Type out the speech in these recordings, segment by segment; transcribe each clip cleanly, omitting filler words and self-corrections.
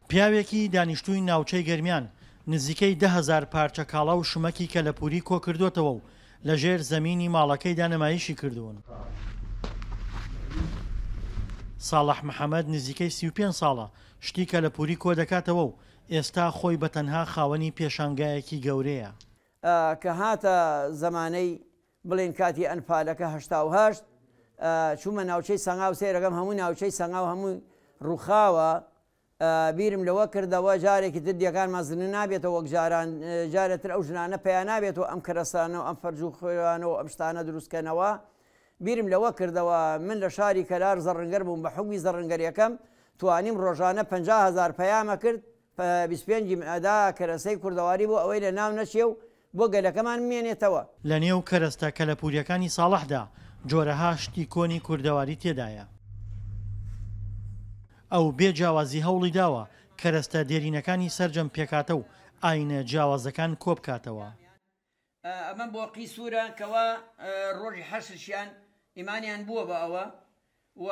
پیاوێکی دانیشتووی ناوچەی گەرمیان نزیکەی 10,000 پارچە کاڵا و شمەکی کەلەپووری کۆکردۆتەوە و لەژێر زەمینی ماڵەکەیدا نمایشی کردوون. ساڵح محەمەد نزیکەی 35 ساڵە شتی کەلەپووری کۆدەکاتەوە و ئێستا خۆی بە تەنها خاوەنی پێشانگایەکی گەورەیە. کە هاتە زەمانەی بڵێین کاتی ئەنفالەکە 88 چوومە ناوچەی سەنگاو سەیرەکەم هەموو ناوچەی سەنگاو هەمووی ڕووخاوە بیرم لەوە کردەوە جارێکی تر دێکانمان زنوو نابێتەوە وەک جاران جارێ تر ئەو ژنانە پەیا نابێتەوە ئەم کەرەسانە و ئەم فەرج و خوێوانە و ئەم شتانە دروست کەنەوە بیرم لەوە کردەوە من لە شاری کەلار زەڕنگەر بووم بە حوکمی زەڕنگەریەکەم توانیم ڕۆژانە 50 هەزار پەیامە کرد 25 یم ئەدا کەرەسەی کوردەواری بۆ ئەوەی لە ناو نەچێ و بۆ گەلەکەمان بمێنێتەوە. لە نێو کەرەستە کەلەپوورییەکانی ساڵحدا جۆرەها شتی کۆنی کوردەواری تێدایە. ئەو بێ جیاوازی هەوڵی داوە کەرەستە دێرینەکانی سەرجەم پێکهاتە و ئایینە جیاوازەکان کۆبکاتەوە. ئەمە بۆقی سوورە کەوا ڕۆژی حەشرشیان ئیمانیان بووە بە ئەوە و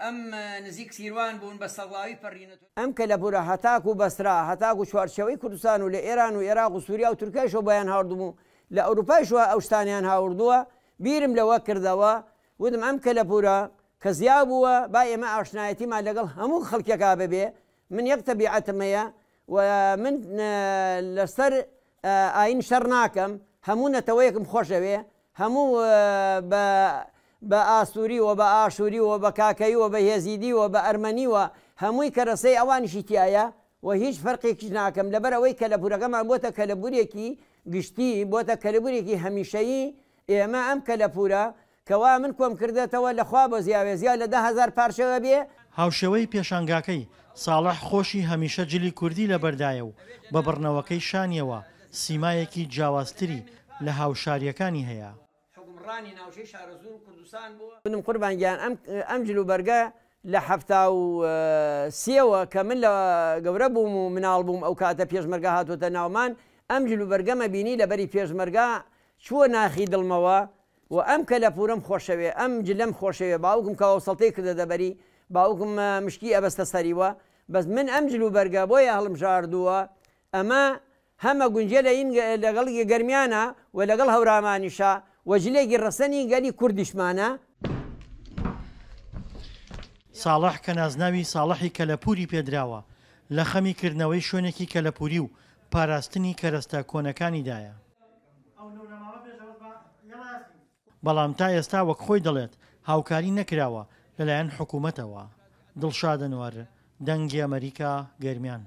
ئەم نزیک سیروان بوون بە سەغڵاوی پەڕینەتۆ. ئەم کەلەپوورە هەتاکو بەسرا هەتاکو چوارچێوەی کوردستان و لە ئێران و ئێراق و سووریا و تورکیایشەوە بۆیان هاوردم و لە ئەوروپایشەوە ئەو شتانەیان هاوردووە، بیرم لەوە کردەوە وتم ئەم کەلەپوورە کە زیا بووە با ئێمە ئاشنایەتیمان لەگەڵ هەموو خەڵکێکا ببێ، من یەک تەبیعەتم هەیە و من لەسەر ئایین شەڕ ناکەم، هەموو نەتەوەیەکم خۆش ئەوێ، هەموو بە بە ئاسووری و بە ئاشووری و بە کاکەیی و بە هێزیدی و بە ئەرمەنی و هەمووی کەرەسەی ئەوانیشی تیایە و هیچ فەرقێکیش ناکەم لەبەر ئەوەی کەلەپوورەکەمان بۆتە کەلەپوورێکی گشتی بۆتە کەلەپوورێکی هەمیشەیی ئێمە ئەم کەلەپوورە کەوا من کۆم کردەتەوە لە خوا بۆ زیاوێ زیا لە 10,000 پارچەوە بێ. هاوشێوەی پێشانگاکەی، ساڵح خۆشی هەمیشە جلی کوردی لەبەردایە و بە بڕنەوەکەی شانیەوە سیمایەکی جیاوازتری لە هاوشارییەکانی هەیە. حوکمڕانی ناوچەی شارەزوور و کوردستان بووە. وتم قوربان گیان ئەم ئەم جل و بەرگە لە 73 وە کە من لە گەورە بووم و مناڵ بووم ئەو کاتە پێشمەرگە هاتۆتە ناومان ئەم جل و بەرگەمە بینی لە بەری پێشمەرگە چووە ناخی دڵمەوە و ئەم کەلەپوورەم خۆشەوێ ئەم جلەم خۆشەوێ باوکم کەواو سەڵتەی کردە دەبەری باوکم مشکی ئەبەستە سەریوە بەس من ئەم جل و بەرگە بۆیە هەڵمژاردووە ئەمە هەم ئەگونجێ لە ین لەگەڵ گەرمیانا و لەگەڵ هەورامانیشا و جلێکی ڕەسەنی گەلی کوردیشمانە. ساڵح کە نازناوی ساڵحی کەلەپووری پێدراوە، لە خەمی کردنەوەی شوێنێکی کەلەپووری و پاراستنی کەرەستە کۆنەکانیدایە. بەڵام تا ئێستا وەک خۆی دەڵێت هاوکاری نەکراوە لەلایەن حکوومەتەوە. دڵشاد ئەنوەر، دەنگی ئەمەریکا، گەرمیان.